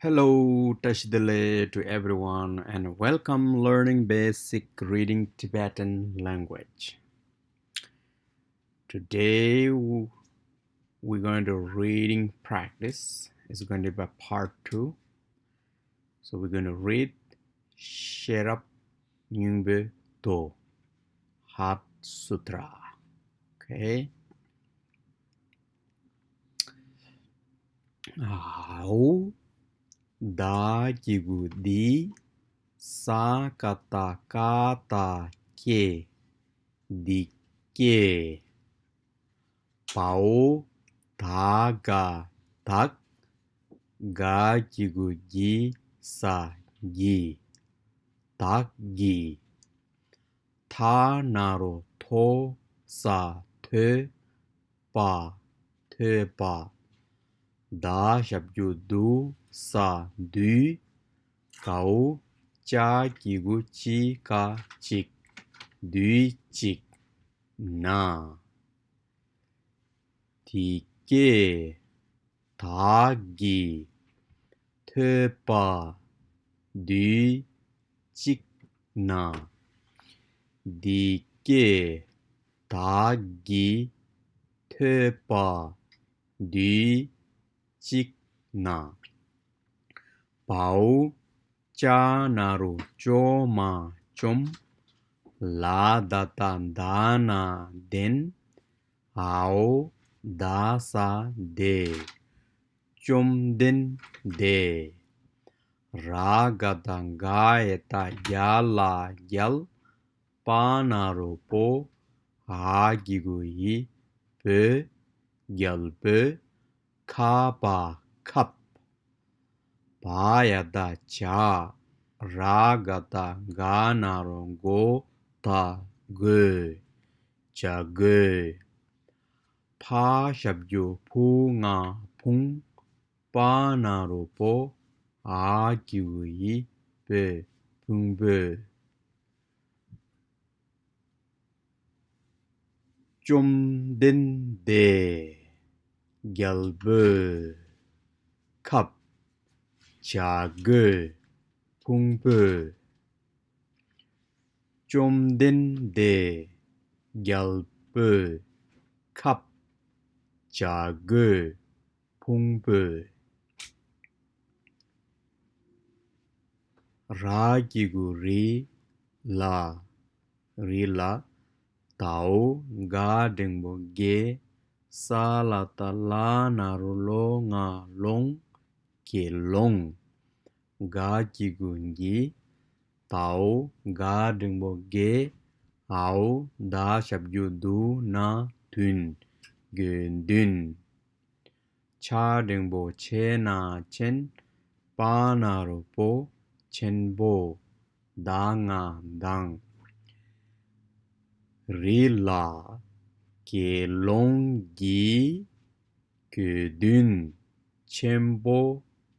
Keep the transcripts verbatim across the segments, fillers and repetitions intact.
Hello, Tashi Delek to everyone, and welcome learning basic reading Tibetan language. Today w- we're going to reading practice. It's going to be a part two. So we're going to read Sherab Nyingbe Do, Heart Sutra. Okay. ཨའོ། ད་གི་གུ་འདི། ས་ཀ་བཏགས་སྐ་ད་སྐེ། འདི་སྐེ། བའོ། ད་ག་བདག་ག་གི་གུ་གི་ས་གི། བདག་གི། ཐ་ན་རོ་ཐོ་ས་ཐོས། པ། ཐོས་པ། ད་ཞབས་ཀྱུ་དུ་ས་དུས། གའོ། ཅ་གི་གུ་ཅི་ཀ་ཅིག་དུས་ཅིག་ན། དེ་སྐད་བདག་གིས་ཐོས་པ་དུས་གཅིག་ན། འདི་སྐད་བདག་གིས་ཐོས་པ་དུས་གཅིག་ན། བའོ། ཅ་ན་རོ་ཅོ་མ་བཅོམ། ལ་ད་བཏགས་ལྡ་ན་ལྡན། འའོ། ད་ས་འདས། བཅོམ་ལྡན་འདས། ར་ག་བཏགས་རྒ་ཡ་བཏགས་རྒྱ་ལ་རྒྱལ། པ་ན་རོ་པོ། འ་གི་གུ་འི། བོད། རྒྱལ་པོའི། ཁ་བ་ཁབ། བ་ཡ་བཏགས་བྱ། ར་ག་བཏགས་རྒ་ན་རོ་རྒོ་ད་རྒོད། བྱ་རྒོད། ཕ་ཞབས་ཀྱུ་ཕུ་ང་ཕུང་། པ་ན་རོ་པོ། འ་གི་གུ་འི། བོད། ཕུང་པོད། བཅོམ་ལྡན་འདས། རྒྱལ་པོའི་ཁབ། བྱ་རྒོད། ཕུང་པོད། བཅོམ་ལྡན་འདས། རྒྱལ་པོའི་ཁབ། བྱ་རྒོད། ཕུང་པོད། ར་གི་གུ་རི། ལ། རི་ལ། དའོ། ག་འགྲེང་བུ་དགེ། ས་ལ་བཏགས་སླ་ན་རོ་སློ་ང་སློང་། དགེ་སློང་། ག་གི་གུ་གི། དའོ། ག་འགྲེང་བུ་གེ། འའོ། ད་ཞབས་ཀྱུ་དུ་ན་དུན། དགེ་འདུན། ཆ་འགྲེང་བུ་ཆེ་ན་ཆེན། པ་ན་རོ་པོ། ཆེན་པོ། ད་ང་དང་། རི་ལ་དགེ་སློང་གི་དགེ་འདུན་ཆེན་པོ་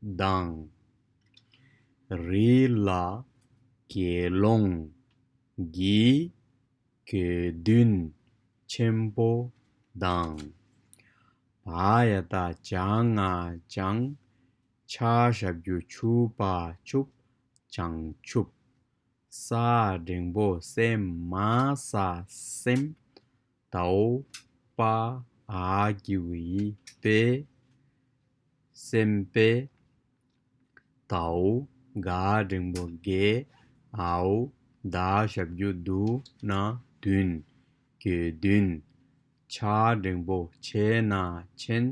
དང་། རི་ལ་དགེ་སློང་གི་དགེ་འདུན་ཆེན་པོ་དང་། བ་ཡ་བཏགས་བྱ་ང་བྱང་། ཆ་ཞབས་ཀྱུ་ཆུ་བ་ཆུབ། བྱང་ཆུབ། ས་འགྲེང་བུ་སེ་མ་ས་སེམས། དའོ། པ། འ་གི་གུ་འི། པའི། སེམས་དཔའི། དའོ། ག་འགྲེང་བུ་གེ། འའོ། ད་ཞབས་ཀྱུ་དུ་ན་དུན། དགེ་འདུན། ཆ་འགྲེང་བུ་ཆེ་ན་ཆེན།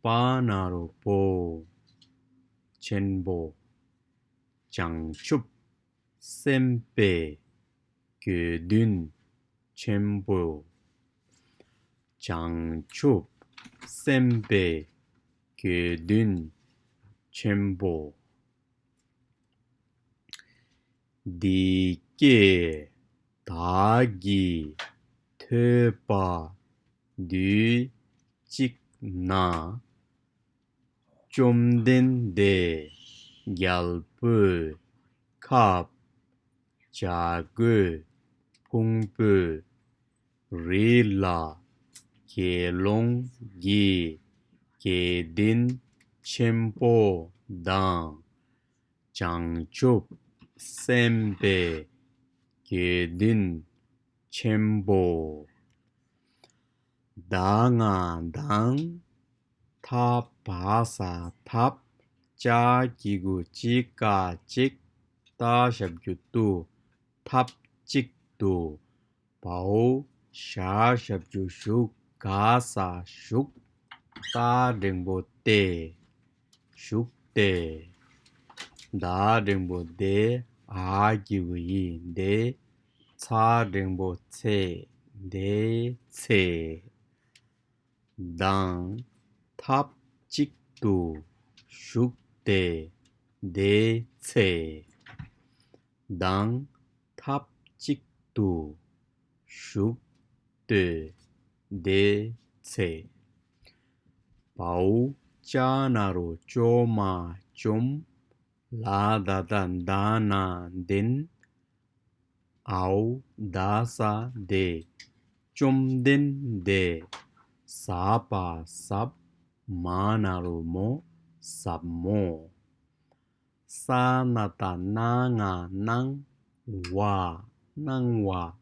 པ་ན་རོ་པོ། ཆེན་པོ། བྱང་ཆུབ་སེམས་དཔའི་དགེ་འདུན་ཆེན་པོ། བྱང་ཆུབ་སེམས་དཔའི་དགེ་འདུན་ཆེན་པོ། འདི་སྐད་བདག་གིས་ཐོས་པ་དུས་གཅིག་ན། བཅོམ་ལྡན་འདས་རྒྱལ་པོའི་ཁབ། བྱ་རྒོད་ཕུང་པོའི་རི་ལ་དགེ་སློང་གི་དགེ་འདུན་ཆེན་པོ་ དང་། བྱང་ཆུབ་སེམས་དཔའི་དགེ་འདུན་ཆེན་པོ། ད་ང་དང་། ཐ་བ་ས་ཐབ། ཅ་གི་གུ་ཅི་ཀ་ཅིག་ཏ་ཞབས་ཀྱུ་ཏུ། ཐབ་ཅིག་ཏུ། བའོ་ཞ་ཞབས་ཀྱུ་ཞུ། ག་ས་བཞུགས། ཏ་འགྲེང་བུ་ཏེ། བཞུགས་ཏེ། ད་འགྲེང་བུ་དེ། འ་གི་གུ་འི་འདེ། ཚ་འགྲེང་བུ་ཚེ། འདེ་ཚེ། དང་ཐབ་ཅིག་ཏུ་བཞུགས་ཏེ་འདེ་ཚེ། དང་ཐབ་ཅིག་ཏུ་བཞུགས་ཏེ་འདེ་ཚེ། བའོ་ཅ་ན་རོ་ཅོ་མ་བཅོམ། ལ་ད་བཏགས་ལྡ་ན་ལྡན། འའོ་ད་ས་འདས། བཅོམ་ལྡན་འདས། ཟ་བ་ཟབ། མ་ན་རོ་མོ། ཟབ་མོ། ས་ན་བཏགས་སྣ་ང་སྣང་། བ། སྣང་བ།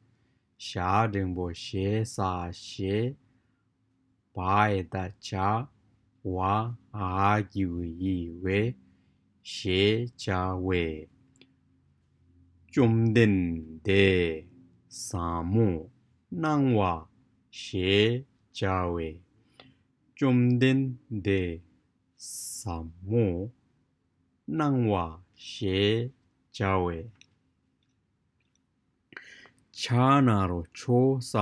ཞ་འགྲེང་བུ་ཞེ་ས་ཞེས། བ་ཡ་བཏགས་བྱ། བ། འ་གི་གུ་འི་འོ། ཞེས་བྱ་བའི། བཅོམ་ལྡན་འདས་ཟབ་མོ་སྣང་བ་ཞེས་བྱ་བའི། བཅོམ་ལྡན་འདས་ཟབ་མོ་སྣང་བ་ཞེས་བྱ་བའི། ཆ་ན་རོ་ཆོ་ས་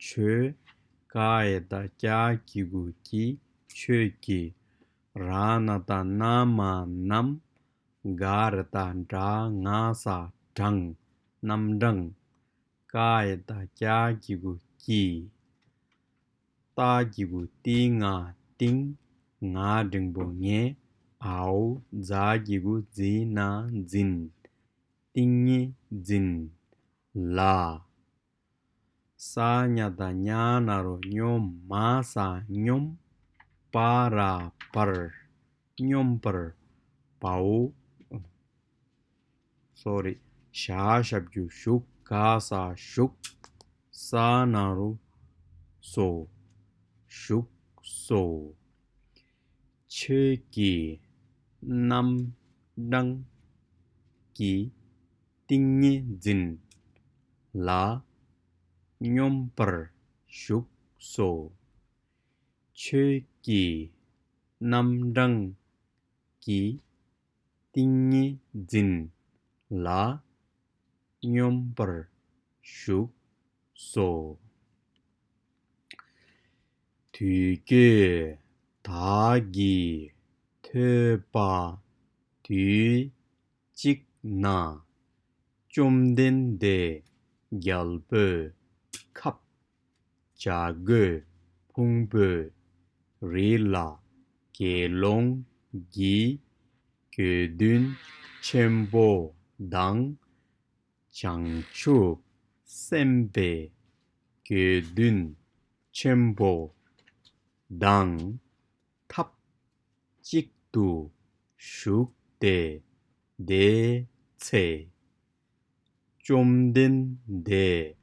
ཆོས། ཀ་ཡ་བཏགས་ཀྱ་གི་གུ་ཀྱི། ཆོས་ཀྱི། ར་ན་བཏགས་རྣ་མ་རྣམས། ག་ར་བཏགས་གྲ། ང་ས་གྲངས། རྣམ་གྲངས། ཀ་ཡ་བཏགས་ཀྱ་གི་གུ་ཀྱི། ཏ་གི་གུ་ཏི་ང་ཏིང་། ང་འགྲེང་བུ་ངེ། འའོ་ཛ་གི་གུ་ཛི་ན་འཛིན། ཏིང་ངེ་འཛིན། ལ། ས་ཉ་བཏགས་སྙ་ན་རོ་སྙོ། མ་ས་སྙོམས། པ་ར་པར། སྙོམས་པར། བའོ། སོ་རི། ཞ་ཞབས་ཀྱུ་ཞུ། ག་ས་བཞུགས། ས་ན་རོ་སོ། བཞུགས་སོ། ཆོས་ཀྱི་རྣམ་གྲངས་ཀྱི་ཏིང་ངེ་འཛིན་ལ་སྙོམས་པར་ཞུགས་སོ། ཆོས་ཀྱི་རྣམ་གྲངས་ཀྱི་ཏིང་ངེ་འཛིན་ལ་སྙོམས་པར་ཞུགས་སོ། དུས་ཀྱི་བདག་གིས་ཐོས་པ་དུས་གཅིག་ན། བཅོམ་ལྡན་འདས་རྒྱལ་པོའི་ཁབ་བྱ་རྒོད་ཕུང་པོའི་རི་ལ་དགེ་སློང་གི་དགེ་འདུན་ཆེན་པོ་དང་། བྱང་ཆུབ་སེམས་དཔའི་དགེ་འདུན་ཆེན་པོ་དང་ཐབས་གཅིག་ཏུ་བཞུགས་ཏེ་བསྡད་ཚེ། བཅོམ་ལྡན་འདས་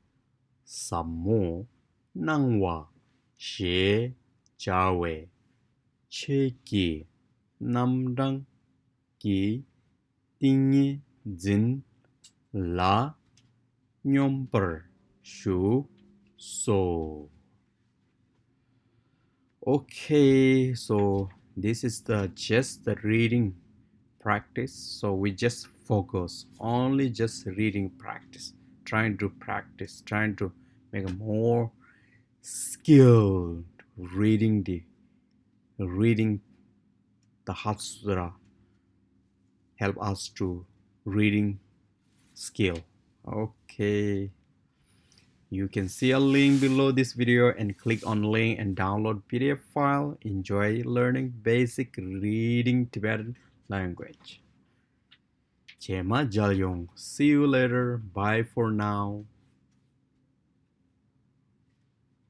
ཟབ་མོ་སྣང་བ་ཞེས་བྱ་བའི་ཆོས་ཀྱི་རྣམ་གྲངས་ཀྱི་ཏིང་ངེ་འཛིན་ལ་སྙོམས་པར་ཞུགས་སོ། Okay, so this is the just the reading practice. So we just focus only just reading practice, trying to practice, trying to make a more skilled reading the reading the Heart Sutra help us to reading skill. Okay. You can see a link below this video and click on link and download P D F file. Enjoy learning basic reading Tibetan language. རྗེས་མ་མཇལ་ཡོང་། See you later. Bye for now.